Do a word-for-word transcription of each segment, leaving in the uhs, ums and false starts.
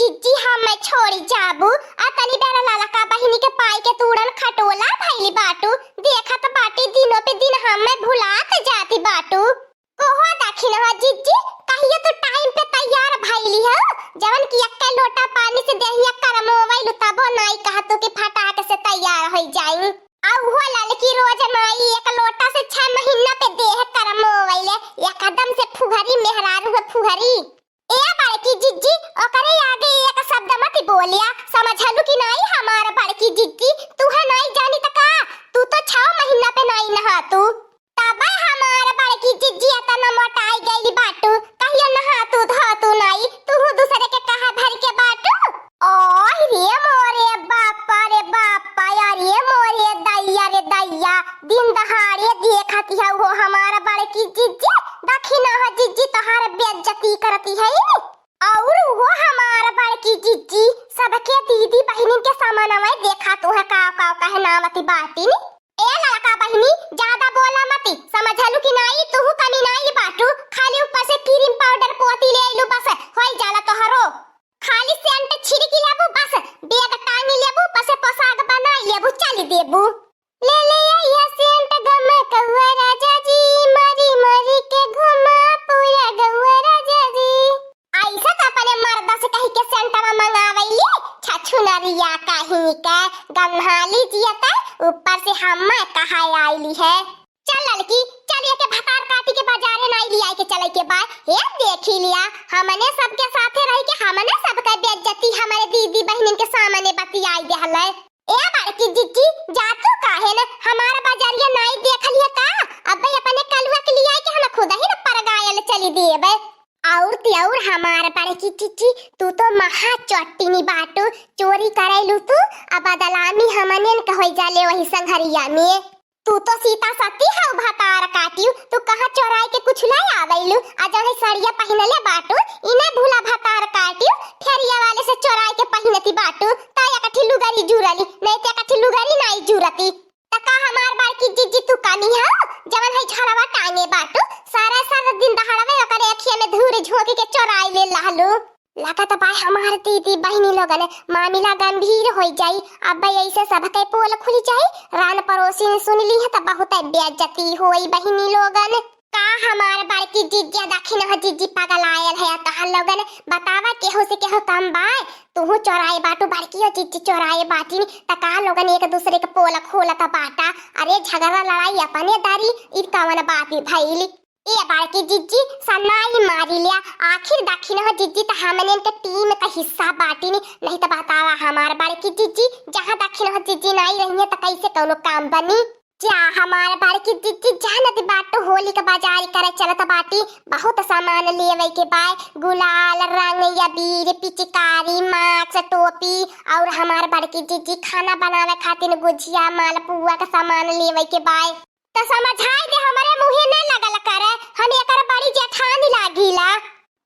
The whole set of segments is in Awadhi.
जिज्जी, हम्मे छोड़ी जाबू, आ तनी बेरा ललका बहिनी के पाई के तूड़न खटोला भइली बाटू, देखत बाटी दिनों पे दिन हम्मे भुलात जाती बाटू। कोहो दखिनहा जिज्जी, कहियो तू टाइम पे तैयार भइली हो, जवन कि एक्के लोटा पानी से देहिया करमोवैलू तबो नाई कहतू कि फटाक से तैयार होइ जाई। आ उहो ललकी रोज नाई एक लोटा से छह महीना पे देह करमोवैले, एकदम से फुहरी मेहरारू है फुहरी। ए बड़की जिज्जी, ओकरे आगे एक शब्द मत बोलिया, समझलू कि नाई हमार बड़की जिज्जी, तू है नाई जानी त का, तू तो छह महीना पे नाई नहातू। तबे हमार बड़की जिज्जी एतना मोटाई गइली बाटू, कहियो नहातू धोतू नाई, तूहू दूसरे के कहा भर के बाटू। ओह रे मोरे बापा रे बापा, अरे मोरे दैया रे दैया, दिन दहाड़े देखत हऊ हो हमार बड़की जिज्जी, दखिनहा जिज्जी तोहार बेइज्जती करती है। और वो हमार बड़की जिज्जी सबके दीदी बहिनिन के सामनवा देखत है काव काव कहे नामती बाटिन। ए ललका बहिनी, ज्यादा बोला मती, समझलू कि नाई, तू कमी नाई बाटू, खाली ऊपर से क्रीम पाउडर पोती ले आइलू बस, होई जाला तोहरो। खाली सेंट छिड़की लेबू बस, बैग टांगी लेबू, बस पोशाक बनाई लेबू, चली देबू। ले ले आइया सेंट गम कौआ राजा जी, मरी मरी के घुमा पूरा गौआ राजा जी। ऐसा तो अपने मर्दा से कही के सेंटवा मंगावैली, छछुनरिया कहीं के, गन्हाली जियता, ऊपर से हम्मा कहा आइली है। चल ललकी, चल एके भतार काटी के बाजारे नाई लियाई के चले के बा। हे देखी लिया, हमने सबके साथे रह के हमने सबके बेइज्जती हमारे दीदी बहनिन के सामने बतियाई देहले। ए बड़की जिज्जी, जा तू काहे न हमार बाजारिया नाई देख लिया का? अबे अपने कलुआ के लियाई के हम खुद ही न परगायल चली देबे। और ती और हमार बड़की जिज्जी, तू तो महा चट्टिनी बाटू, चोरी करैलू तू, अब बदलामी हमने न कहै जाले वही संघरिया में। तू तो सीता सती हऊ भतार काटियो, तू कहाँ चोराई के कुछ लाई आवेलू, आ जौन सड़िया पहिनले बाटू, इने भूला भतार काटियो, फेरिया वाले से चोराई के पहिनती बाटू, त एकठी लुगरी जुरली, नहीं त एकठी लुगरी नाई जुरती। त का हमार बड़की जिज्जी तू कानी हऊ, जवन है झड़वा टांगे बाटू, सारा सारा दिन दहाड़वे ओकरे अखिया में धूर झोंक के चोराई ले लहलू। लागत बा हमार दीदी बहिनी लोगन, मामिला गंभीर होइ जाई। अब ऐसे सबके पोल खुल जाई, रान पड़ोसिन सुन ली है त बहुत बेइज्जती होई बहिनी लोगन। का हमार बड़की जिज्जिया दखिनहा जिज्जी पगलायल है तहार लोगन, बतावा केहू से केहू कम बा? तुहू चोराए बाटू बड़कियो जिज्जी चोराए बाटिन, त का लोगन एक दूसरे के पोल खोलत बाटा? अरे झगड़ा लड़ाई अपने दारी, ई कवन बात भइल? ए बड़की जिज्जी, सन्नाई मारी लिया। आखिर दखिनहा जिज्जी त हमने के टीम का हिस्सा बाटिन, नहीं त बतावा हमार बड़की जिज्जी, जहाँ दखिनहा जिज्जी नाई रहिए त कैसे कौनो काम बनी? जा हमार बड़की जिज्जी, जानत बाटू होली का बाजारी करे चलत बाटी, बहुत सामान लेवे के बाय, गुलाल, रंग, अबीर, पिचकारी, मास्क, टोपी और हमार बड़की जिज्जी खाना बनावे खातिर गुजिया, मालपुआ का सामान लेवे के बाय। त समझाई दे, हमरे मुँहे न लगल करे, हम एकर बड़ी जेठानी लागीला।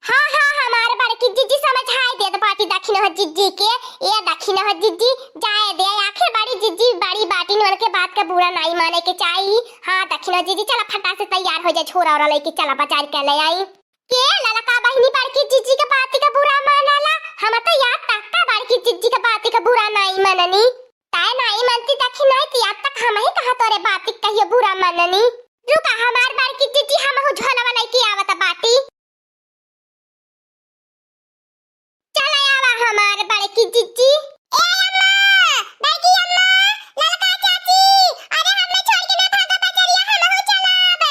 हाँ, हाँ, हमार बड़की जिज्जी समझाई देत बाटी दखिनहा जिज्जी के। ए दखिनहा जिज्जी, जाए दे, आखिर बड़ी जिज्जी बड़ी बाटिन, उनके बात का बुरा नाई माने के चाही। हाँ दखिनहा जिज्जी, चला फटा से तैयार हो जा, छोरा ओरा लेके चला बाजार के ले आई। के ललका बहिनी बड़की जिज्जी के बात का बुरा मानाला? हम तो याद तक का बड़की जिज्जी के बात का बुरा नाई माननी। ताए नाई मानती दखिनहा, कि याद तक हम ही कहा तोरे बात कहियो बुरा माननी। रुका हमार बड़की जिज्जी, हम हूँ झोलवा लेके आवत बाटी। चल आवा हमार बड़की जिज्जी। ए अम्मा, बड़की अम्मा, ललका चाची, अरे हमें छोड़ के ना भागा बजरिया, हम हूँ चलब।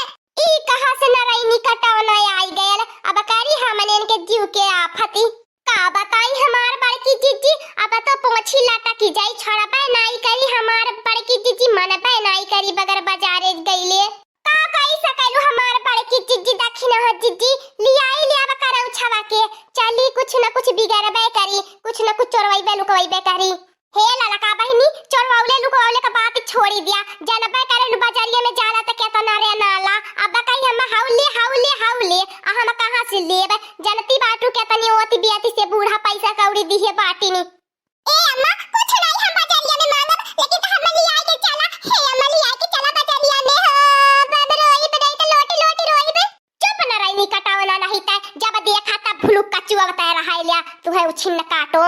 ई कहाँ से नरैनी कटौना आई गयल, अब करी हमने इनके जीव के आफती। का बताई हमार बड़की जिज्जी, अब तो पोंछी लटकी जाई, छोड़बे नाई करी हमार बड़की जिज्जी, मनबे नाई करी बगैर बाजारे गईले। का कई सकलू हमार बड़की जिज्जी, दखिनहा जिज्जी, लियाई ले अब करौछवा के, चली कुछ न कुछ बिगड़बे करी, कुछ न कुछ चोरवैबे लुकवैबे करी। हे ललका बहिनी, चोरवौले लुकवौले का बात छोड़ी दिया, जनबे करेलू बजरिया में जाला त केतना रे नाला, अब कही हम हौले हौले हौले, आ हम कहाँ से लेब? जनती बाटू केतनी ओती बियती से बूढ़ा पैसा कौड़ी दिहे बाटिनी। ए अम्मा, कुछ नहीं हम बजरिया में मांगब, लेकिन तो हमें लियाई के चला। हे अम्मा, लियाई के चला बजरिया में, हाँ, बाप रे, रोइब नहीं तो लोटी लोटी रोइब। चुप न रही, कटावना नहीं तै, जब देखा तब भुलुक कचुआ बताए रहा लिया, तू है उच छिन काटो।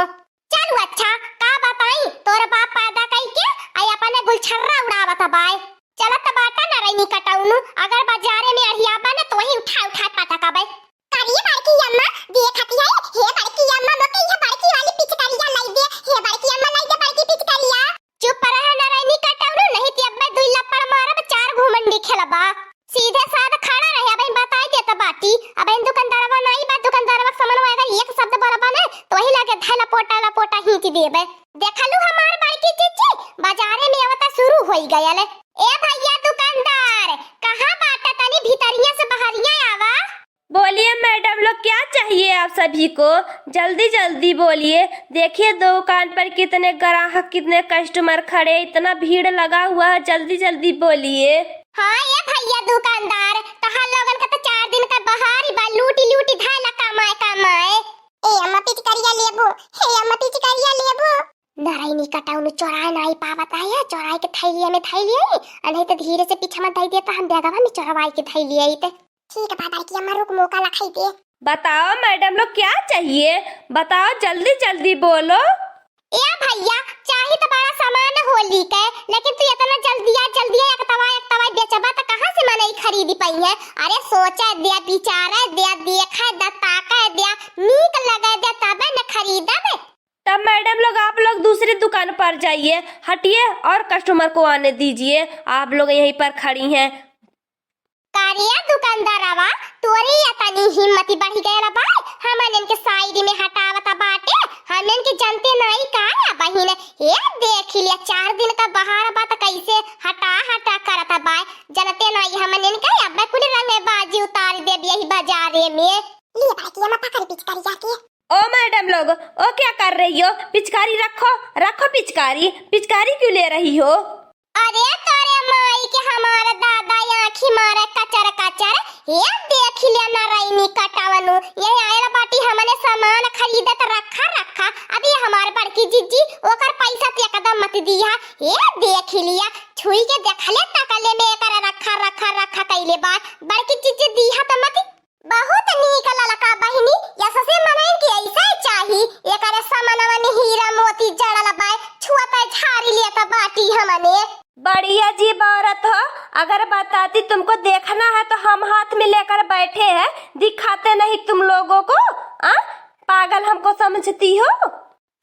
चलू अच्छा, का बताई, तोर बाप पैदा कई के आई अपने गुलछर्रा उड़ावत बाय। चलत बाटा नरैनी कटौनू, अगर बाजारे में अढ़िया बने तो वही उठा उठा पटकबे। करिए बड़की अम्मा, देखत है, हे बड़की अम्मा, मोके ये बड़की वाली पिचकारिया लाई दे, हे बड़की अम्मा, लाई दे बड़की पिचकारिया। चुप रह नरैनी कटौनू, नहीं ते अब्बे दुई लपड़ मारब, चार घुमंडी खेलबा। सीधे साध खड़ा रहे, अबहिन बताई देत बाटी। अबहिन दुकानदारवा नाई बा, दुकानदारवा के समनवा अगर एक शब्द बोलबा ना, तो वही लगे धै लपोटा लपोटा हींच देबे। देखलू हमार बड़की जिज्जी, बाजारे में आवता शुरू होई गयल। ए भैया दुकानदार, कहाँ बाटा? तनी भीतरिया से बहरिया आवा। बोलिए मैडम लोग, क्या चाहिए आप सभी को? जल्दी जल्दी बोलिए। देखिए दुकान पर कितने ग्राहक, कितने कस्टमर खड़े, इतना भीड़ लगा हुआ है, जल्दी जल्दी बोलिए। हाँ ए भैया दुकानदार, तहार लोगन का तो चार दिन का बहारी बा, लूटी लूटी धाय ला कमाए कमाए। ए अम्मा पिचकारिया लेबो, हे अम्मा पिचकारिया लेबो। नरैनी कटौनू चोराए नाई पावत है, चोराए के थैलिया में धैलिए, आ नहीं तो धीरे से पीछे में धै दिया तो हम बैगवा में चोरवाए के धैलिए ते। ठीक बा बड़की अम्मा, रुक मौका लखाई दे। बताओ मैडम लोग क्या चाहिए, बताओ जल्दी जल्दी बोलो। ए भैया, चाही तो बड़ा सामान होली के, लेकिन तू इतना जल्दिया जल्दिया एक तवा एक तवा बेचबा तो कहाँ से मनई खरीदी पइहैं? अरे सोचे द्या, विचारे द्या, देखे द्या, ताके द्या, नीक लगे द्या, तबे न खरीदबे। तब मैडम लोग आप लोग दूसरी दुकान पर जाइए, हटिए और कस्टमर को आने दीजिए, आप लोग यहीं पर खड़ी हैं। का रे दुकानदारवा, तोरी इतनी हिम्मती बढ़ी गयल बा, हमन इनके साइड में हटावत बाटे, हम इनके जनते नाई का या बहिन। हे देख लिया, चार दिन का बहार बा त कैसे हटा हटा करत बा, जनते नाई हमन इनके। अब कुल रंगबाजी उतार देब यही बाजारे में। लिए बड़की अम्मा पकड़ पिचकारिया के। ओ मैडम लोग, ओ क्या कर रही हो? पिचकारी रखो, रखो पिचकारी, पिचकारी क्यों ले रही हो? अरे तोरे माई के हमार दादा आँखी मारे कचर कचर। हे देख लिया नरैनी कटौनू, ये आयल बाटी हमने सामान खरीदत रखा रखा। अब ये हमार बड़की जिज्जी ओकर पैसा तो एकदम मत दिया। हे देख लिया, छुई के देखले तकले में एकर रखा रखा रखा कैले बा। बड़की जिज्जी दिया तो मत। बहुत नीक ललका बहिनी, यससे मनइन के ऐसे चाही, एकरे समनवा में हीरा मोती जड़ल बाय, छुअते झारी लेत बाटी हमने। बड़ी अजीब औरत हो, अगर बताती तुमको देखना है तो हम हाथ में लेकर बैठे हैं, दिखाते नहीं तुम लोगों को, आ? पागल हमको समझती हो?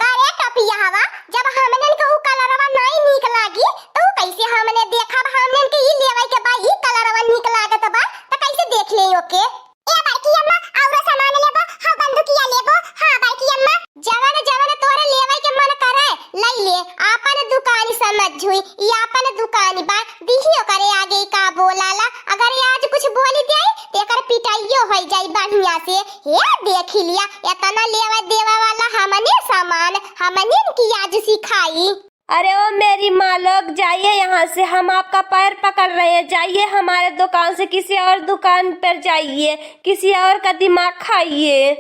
का रे टोपिया हवा, जब हमनन के ऊ कलरवा नाई नीक लागी, त ऊ कैसे हमने देखब? हमनन के ई लेवे के बा, ई कलरवा नीक लागत बा, त कैसे देख ले ओके? ए बड़की अम्मा, औरो सामान लेबो? हाँ, बंदूकिया लेबो? हाँ, बड़की अम्मा। जवन जवन तोहरे लेवे के मन करे, लई ले, आपन दुकान समझ हुई, ई आपन दुकान बा, दिही ओकरे आगे का बोलाला। अगर ये आज कुछ बोली जाई, त एकर पिटाइयो होई जाई बढ़िया से। हे देख लिया, इतना लेवे देवे वाला हमने सामान, हमने इनकी आज सिखाई। अरे ओ मेरी माँ लोग, जाइए यहाँ से, हम आपका पैर पकड़ रहे हैं, जाइए हमारे दुकान से, किसी और दुकान पर जाइए, किसी और का दिमाग खाइए।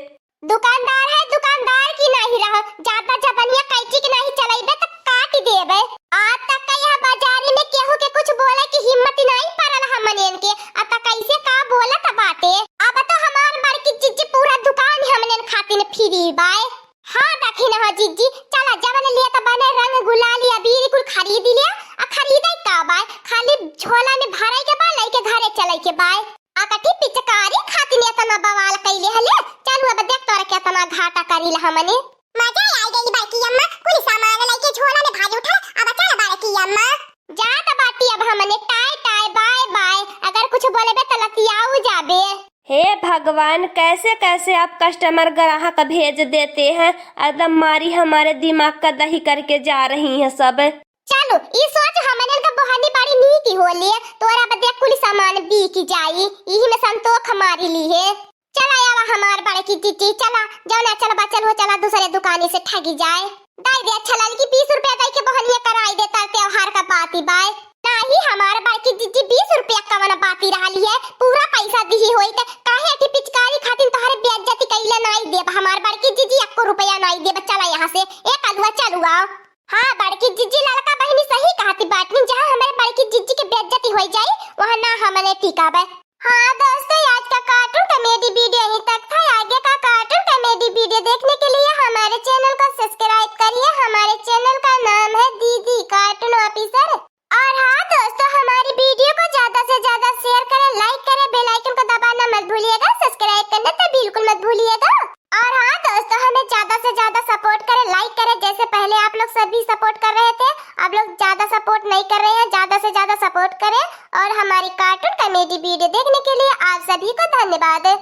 दुकानदार है, दुकानदार की नाही रह, ज्यादा जबनिया कैंची की नाही चलइबे त काट देबे। आज तक का यह बाजारी में केहू के कुछ बोले की हिम्मत ही नाही पड़ल हमन इनके, आ त कैसे का बोलत बाटे। अब तो हमार बड़की जिज्जी पूरा दुकान हमने खातिन फ्री बाय। हाँ दखिन हो जिज्जी, चला जवन लिए त बने रंग गुलाल अबीर कुल खरीद लिया, आ खरीदे का बाय, खाली झोला में भरे के बा, लेके घरे चले के बाय। आ कथी पिचकारी खातिन एतना बवाल कैले हले? चलू अब देख तोरा केतना घाटा करीला हमने। मजा आ गई बड़की अम्मा, कुल सामान लेके झोला में भारी उठा, अब चल बड़की अम्मा। जात बाटी अब हमने, टाय टाय बाय बाय, अगर कुछ बोलबे त लतियाऊ जाबे। हे भगवान, कैसे कैसे आप कस्टमर ग्राहक भेज देते हैं, एकदम मारी हमारे दिमाग का दही करके जा रही हैं सब। चलू, ई सोच हमनन का बोहनी बड़ी नीक ही होली, तोरा बदे कुल सामान बिक जाई, इही में संतोख मारी ली है। चला आवा हमार बड़की जिज्जी, चला, जौन है, चल बचल हो, चला दूसरे दुकानी से ठगी जाए। दाई दे, अच्छा ललकी बीस रुपया दई के बोहनिया कराई दे, तर त्योहार का बाती बाय। नाही, हमार बड़की जिज्जी बीस रुपया कवन बाती रहली है, पूरा पैसा दिही होई त काहे कि पिचकारी खातिन तोहरे बेइज्जती कइले नाही देब, हमार बड़की जिज्जी एको रुपया नाही देब, चला यहाँ से। ए कलुआ, चलू आओ। हाँ, बड़की जिज्जी ललका बहिनी सही कहती बाटनी, जहाँ हमरे बड़की जिज्जी के बेइज्जती होई जाई, वहाँ ना हमने टिकाबे। हाँ दोस्तों, आज का cartoon comedy video यहीं तक था। आगे का cartoon comedy कॉमेडी वीडियो देखने के लिए हमारे चैनल को सब्सक्राइब करिए। हमारे चैनल का नाम है दीदी कार्टून ऑफिसर। और हाँ दोस्तों, हमारी वीडियो को ज्यादा से ज्यादा शेयर करें, लाइक करें, बेल आइकन को दबाना मत भूलिएगा, सब्सक्राइब करना तो बिल्कुल मत भूलिएगा। और हाँ दोस्तों, हमें ज्यादा से ज्यादा सपोर्ट करें, लाइक करें, जैसे पहले आप लोग सभी सपोर्ट कर रहे थे, आप लोग ज्यादा सपोर्ट नहीं कर रहे हैं, ज्यादा से ज्यादा सपोर्ट करें। और हमारी कार्टून कॉमेडी वीडियो देखने के लिए आप सभी को धन्यवाद।